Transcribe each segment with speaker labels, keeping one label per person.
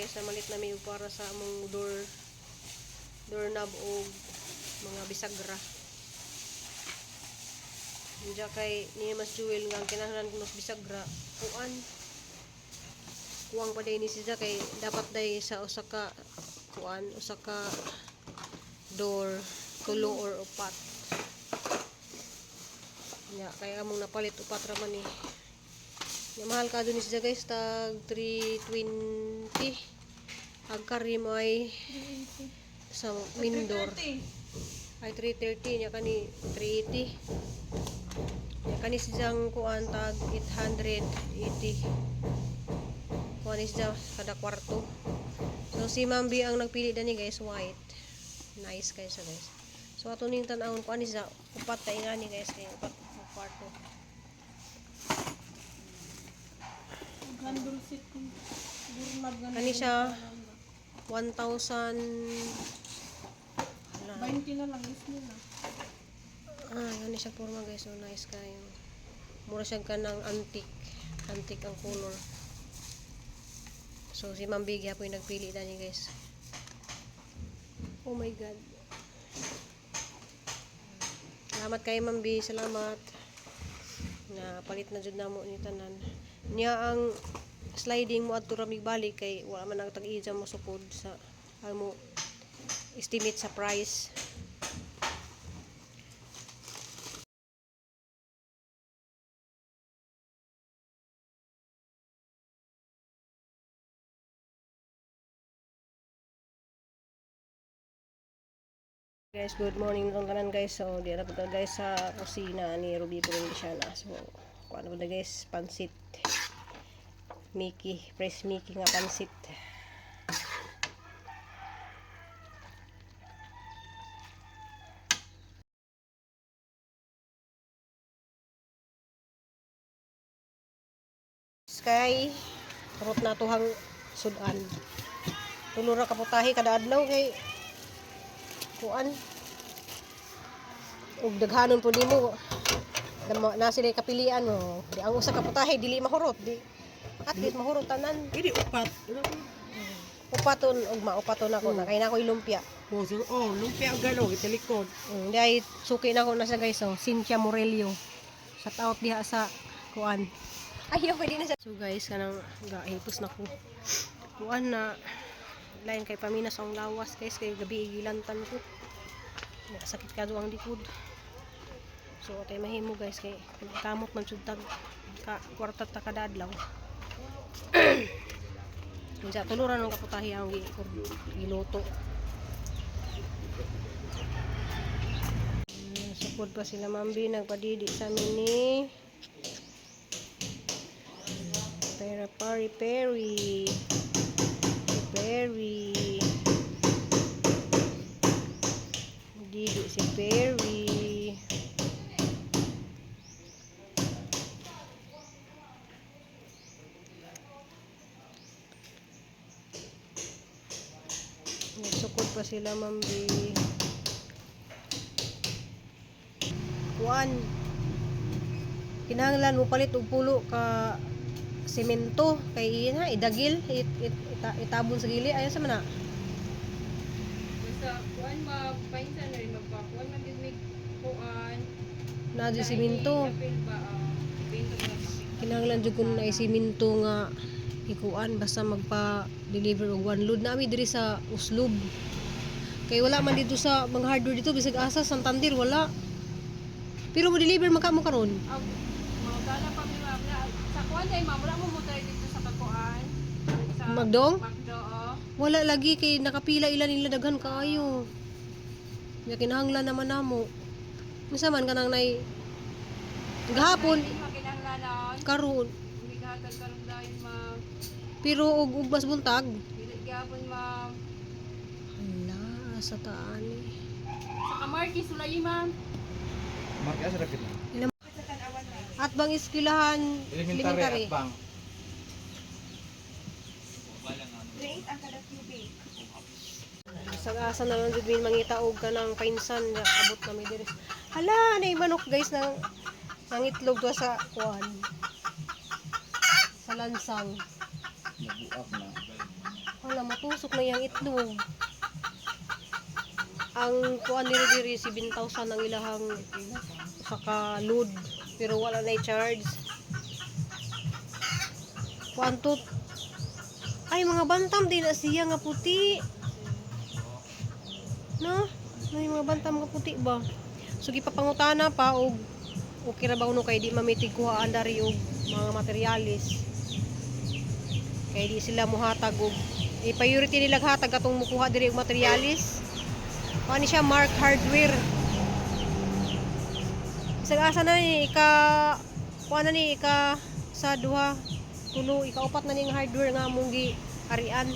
Speaker 1: Guys, namalit na may para sa among door doorknob o mga bisagra. Diya kay ni Mas Jewel nga ang kinahanglan ko mas bisagra kuan. Kuwang pa day ni siya kay dapat day sa usa ka kuan, usa ka door, tulo or upat. Nya kay among napalit upat ra man ni. Nya mahal ka ni siya guys, tag 320. Ang karim ay sa Mindor. Ay 330 nya kani 380. Nya kani siyang kuan tag 880. Kuan ni siya kada kwarto. So si Ma'am B ang nagpili dani guys, white. Nice guys siya guys. So ato ning tan-awon kuan ni siya upat ta ingani guys kay upat ang kwarto.
Speaker 2: Handle set kung burlab nga
Speaker 1: Kani siya 1,000. Hala.
Speaker 2: 20 na lang is nila.
Speaker 1: Ah, gani siya porma guys. So nice kayo. Mura siya kanang antique. Antique ang color. So si Ma'am Bigya po yung nagpili dani guys. Oh my God. Salamat kay Ma'am B. Salamat. Na palit na jud namo ni tanan. Niya ang sliding mo adto ra mig balik kay wala man ang tag-iya mo sukod sa amo estimate sa price. Guys, good morning itong tanan guys. So, di na po tayo, guys, sa kusina ni Ruby Provinciana. So, kuha na po tayo, guys, pansit. Mickey, fresh Mickey nga pansit. Sky, rot na tuhang sudan. Tulo ra kaputahi kada adlaw kay kuan ug daghanon po nimo na sila kapilian mo di ang usa ka putahe dili mahurot di at least mahurot tanan.
Speaker 3: Hindi, upat.
Speaker 1: Upaton ug maupaton ako na kay na ako'y lumpia.
Speaker 3: Oh, so, oh, lumpia ang gano'n, italikod.
Speaker 1: Di ay suki na ko na siya guys, oh Cynthia Morello, shout out diha sa kuan. Ayaw pwede na siya. So guys, kanang gahipos na ko kuan na lain kay paminas ang lawas guys kay gabi gilantan ko. Sakit ka ang likod. So atay mahimo guys kay kamot man jud tag ka kwarta ta kada adlaw. Unsa tuluran ng kaputahi ang giluto. Sukod pa sila Mambi nagpadidi sa amin ni Pera Pari Perry. Si Perry. Didi si Perry. Nagsukod pa sila Mambi. Kuan. Kinahanglan mo palit og pulo ka semento kay ina idagil it, it, itabon sa gili ayon sa mana.
Speaker 2: Basta kuan magpainsan na rin magpakuan man gid may kuan.
Speaker 1: Na di semento.
Speaker 2: Apil ba ibento mo lang.
Speaker 1: Kinahanglan jud kun na semento nga ikuan basta magpa-deliver og one load nami diri sa Uslob. Kay wala man dito sa mga hardware dito bisag asa Santander wala. Pero mo deliver man ka mo karon.
Speaker 2: Ag mga gala pa mi ma'am na sa kuan day ma'am wala mo mo try dito sa kakuan. Sa
Speaker 1: Magdong?
Speaker 2: Magdo oh.
Speaker 1: Wala lagi kay nakapila ila nila daghan kaayo. Nya kinahanglan naman namo. Unsa man kanang nay gahapon
Speaker 2: Hindi makinahanglanon.
Speaker 1: karon
Speaker 2: Hindi kahatag karon dayon ma'am.
Speaker 1: pero og ugmas buntag.
Speaker 2: Dili gyapon ma'am.
Speaker 1: Hala, sa taan eh.
Speaker 2: Sa Kamarki sulay ma'am.
Speaker 4: Marka sa rapid na.
Speaker 1: At bang iskilahan
Speaker 4: Elementary, at bang.
Speaker 1: Sag-asa na lang jud min mangita og kanang painsan nga abot kami diri. Hala, nay manok guys nang nangitlog to sa kuan. Sa lansang.
Speaker 4: Nabuak na.
Speaker 1: Wala. Tusok na iyang itlog. Ang kuan nila diri 7,000 ang ilahang saka load pero wala na charge. Kuan to, ay, mga bantam din na siya nga puti. No? May mga bantam nga puti ba? So gipapangutana pa og okay ra ba kuno kay di mamitig kuhaan dari og mga materialis. Kay di sila muhatag og eh, priority nila hatag atong mukuha diri og materialis. Kuan ni siya, Mark Hardware. Bisag asa na ni ika kuan na ni ika sa duha tulo ikaupat na ning hardware nga among gi arian.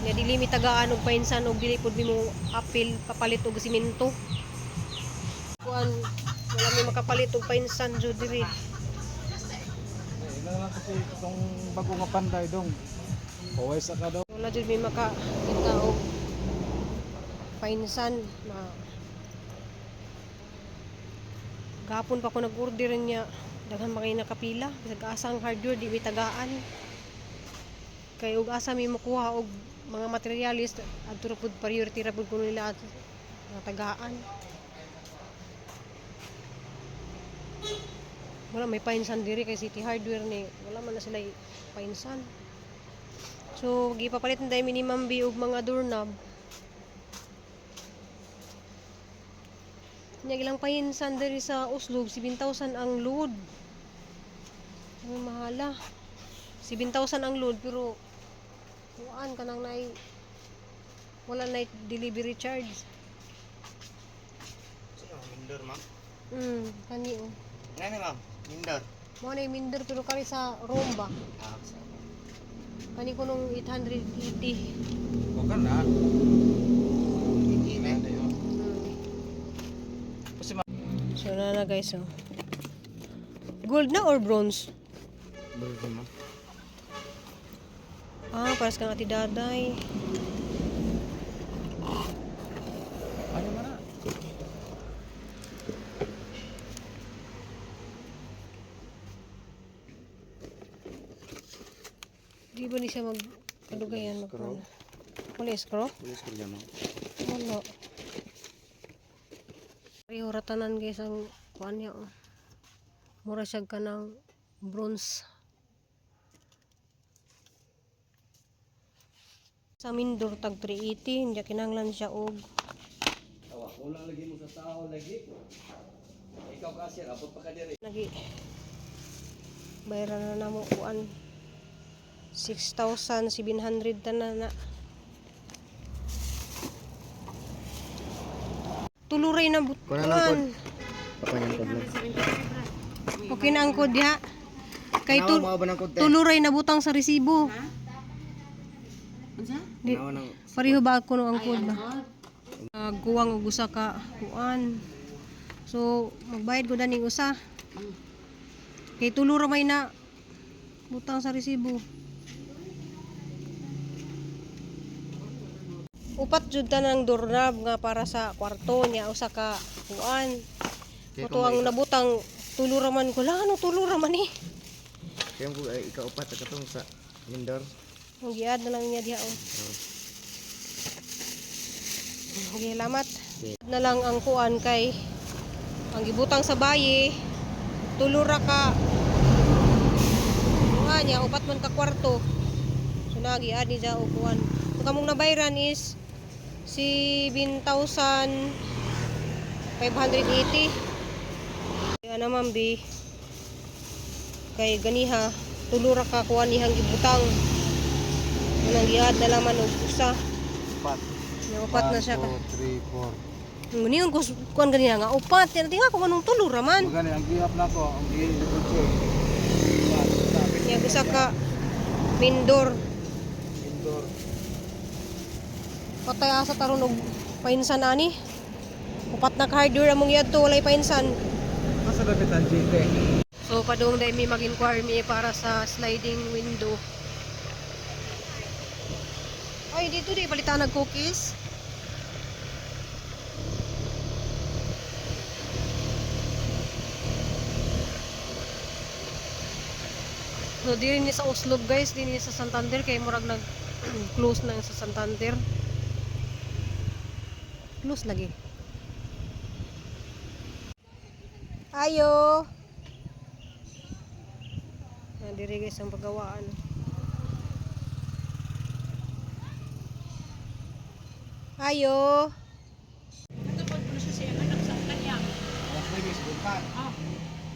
Speaker 1: Nga dili mi tagaan og painsan og dili pud mi mo apil papalit og simento. Kuan, wala mi makapalit og painsan jud diri.
Speaker 4: Ila lang kasi itong bago nga panday dong. Huway sa ka daw.
Speaker 1: Wala jud mi makakita og painsan ma. Gapon pa ko nag-order niya. Daghan pa kay nakapila. Bisag asa ang hardware di mi tagaan. Kay og asa mi makuha og mga materialis adto ra pud priority ra pud kuno nila at mga tagaan. Wala may painsan diri kay City Hardware ni wala man na sila painsan. So gipapalit na dahil minimum B og mga doorknob. Nya ilang pahinsan diri sa Oslo, 7,000 ang load. Ang mahala. 7,000 ang load pero kuan ka nang nay wala na delivery charge.
Speaker 5: Sino? Mindor, ma'am?
Speaker 1: Kani oh.
Speaker 5: Ngani, ma'am? Mindor.
Speaker 1: Mo na yung minder pero kani sa Rome ba?
Speaker 5: Ah, sa
Speaker 1: Kani ko nung 880.
Speaker 4: Okay na.
Speaker 5: Hindi,
Speaker 4: Kasi ma-
Speaker 1: So na na guys oh. Gold na or bronze?
Speaker 5: Bro, ma'am.
Speaker 1: Ah, pares kang ati daday.
Speaker 4: Ano man na?
Speaker 1: Di ba ni siya mag kadugayan mag Wala screw?
Speaker 5: Pulis ko dyan, ma'am.
Speaker 1: Wala. Pareho ra tanan guys ang kuan niya oh. Mura siya kanang bronze. Sa Mindor tag 380, hindi kinahanglan siya og
Speaker 6: Awa, kulang lagi mo sa tao lagi. Ikaw kasi, abot pa ka diri.
Speaker 1: Nagi bayaran na namo kuan 6,700 tanan na. Tuluray na
Speaker 5: Kuha na lang,
Speaker 1: butuan.
Speaker 5: Papanyan ko lang.
Speaker 1: Okay na ang kod diha. Kay
Speaker 5: Tanawa, mga ba ng kod, te?
Speaker 1: tuluray na butang sa resibo. Di,
Speaker 5: Tanawa ng
Speaker 1: pareho ba ako no ang kod ba? Guwang og usa ka kuan. So magbayad ko daning usa. Kay tulo ra may na butang sa resibo. Upat jud ta ng doorknob nga para sa kwarto niya usa ka kuan.
Speaker 5: Kay
Speaker 1: Ito ang nabutang tulo ra man ko lang ano tulo ra man eh.
Speaker 5: Kaya ko ay ikaupat sa katong sa Mindor.
Speaker 1: Ang giad na lang niya diha oh. Okay, salamat. Na lang ang kuan kay ang gibutang sa baye tulo ra ka kuan niya upat man ka kwarto. So nagiad ni ja og kuan. So kamong nabayran is si 7,580. Kaya naman bi kay ganiha tulo ra ka kuan nihang gibutang. Unang giad na laman og usa.
Speaker 4: Upat.
Speaker 1: Nga upat na siya ka.
Speaker 4: 1, 2, 3, 4.
Speaker 1: Ngani ang kuan ganina nga upat. Yan tinga kung anong tulo ra man.
Speaker 4: Magani ang gihap na ko, ang gihap ko.
Speaker 1: Nya usa ka Mindor.
Speaker 4: Indoor.
Speaker 1: Patay asa taron og painsan ani. Upat na ka hardware among iadto walay painsan.
Speaker 4: Nasa dapat ang GT.
Speaker 1: So padung dai mi mag-inquire mi para sa sliding window. Ay dito di palitan ng cookies. So diri ni sa Oslob guys, diri ni sa Santander kay murag nag close na yung sa Santander. Close lagi. Ayo. Na diri guys ang paggawaan. Ayo.
Speaker 2: Natupad po na siya sa iyang anak sa kanya.
Speaker 4: Alas 9 sa buntag.
Speaker 2: Ah,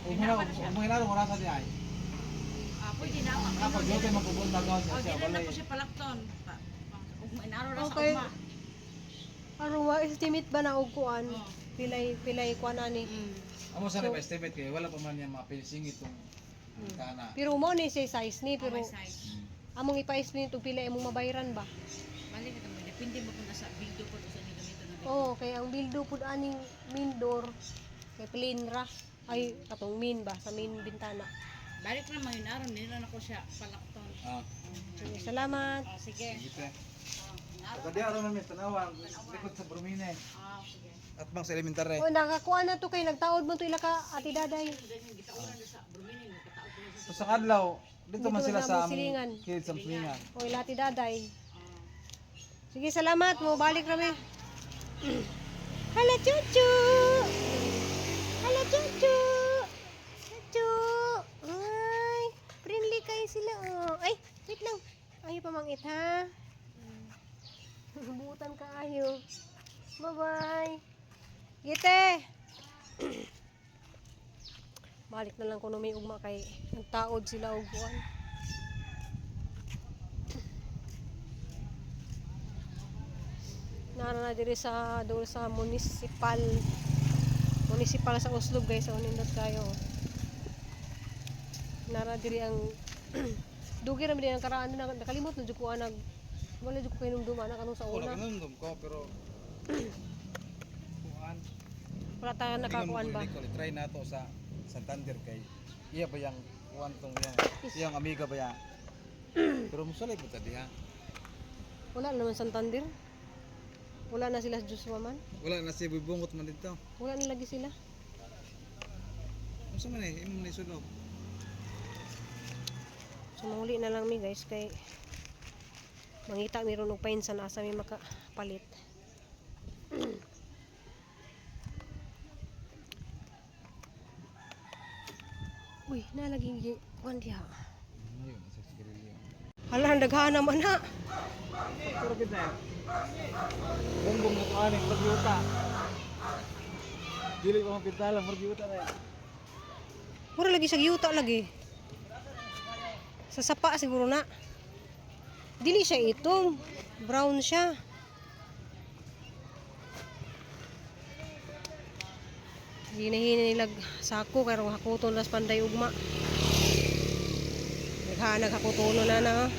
Speaker 4: Ug mga hinarong orasa di ay.
Speaker 7: Ah, pwede na ma'am.
Speaker 4: Kapag jote mapupunta ko
Speaker 7: Oh,
Speaker 4: siya siya
Speaker 7: di na
Speaker 4: balay.
Speaker 7: ko siya palakton. Ug inaro ra sa
Speaker 1: Okay.
Speaker 7: ugma.
Speaker 1: Aron wa estimate ba na og kuan? Pilay pilay kuan ani.
Speaker 4: Amo sa so, estimate kay wala pa man niya mapilsing itong kana.
Speaker 1: Pero mo ni siya size ni pero
Speaker 7: May size.
Speaker 1: among ipa-estimate og pila imong mabayran ba?
Speaker 7: Bali ka mo depende mo kung nasa bildo po sa inyo gamiton na.
Speaker 1: Oo, kay ang bildo pud aning main door kay plain ra. Ay katong main ba sa main bintana.
Speaker 7: Balik ra man inaro nila na ko siya palakton.
Speaker 4: Ah,
Speaker 1: Sige, salamat.
Speaker 7: Oh, sige.
Speaker 4: sige te.
Speaker 7: Oh, inaro.
Speaker 4: Kadi aron man mis tanawa likod sa Brumine.
Speaker 7: Ah, sige.
Speaker 4: At bang sa elementary.
Speaker 1: O nakakuan na to kay nagtaod mo to ila ka Ate Daday.
Speaker 4: So sa kadlaw dito man
Speaker 1: Dito
Speaker 4: sila
Speaker 1: sa
Speaker 4: sa
Speaker 1: among silingan.
Speaker 4: among kids sa silingan.
Speaker 1: O ila Ate Daday. Sige, salamat mo balik rami. Hala chuchu. Hala chuchu. Chuchu. Ay, friendly kayo sila oh. Ay, wait lang. Ayaw pa mangit ha. Butan ka ayo. Bye-bye. Gite. Balik na lang kuno may ugma kay nagtaod sila og kuan. Nara na diri sa dool sa municipal municipal sa Oslob guys, so nindot kayo. Nara diri ang dugi ra man diri ang karaan na nakalimot na jud ko anag wala jud ko kahinumdum ana kanong sa
Speaker 4: Wala
Speaker 1: una.
Speaker 4: kanundom ko pero kuan.
Speaker 1: Wala ta nakakuan ba.
Speaker 4: Nicole, try na to sa Santander kay iya ba yang kuan tong yang iyang amiga ba yang. Pero musulay po ta diha.
Speaker 1: Wala naman Santander. Wala na sila sa Joshua man.
Speaker 4: Wala na si bubungot man dito.
Speaker 1: Wala na lagi sila.
Speaker 4: Unsa man eh imo ni sulod.
Speaker 1: So manguli na lang mi guys kay mangita mi ron og painsan asa mi makapalit. Uy, nalaging kuan diha.
Speaker 4: Ayun, sa sigarilyo.
Speaker 1: Hala, daghan naman ha.
Speaker 4: Pero gid na. Bumbong na to ani, murag yuta. Dili pa mapintala, murag yuta na.
Speaker 1: Mura lagi sa yuta lagi. Sa sapa siguro na. Dili siya itom. Brown siya. Hinahina nila sako kay rong hakuton las panday ugma. Naghanag hakutono na na. Oh.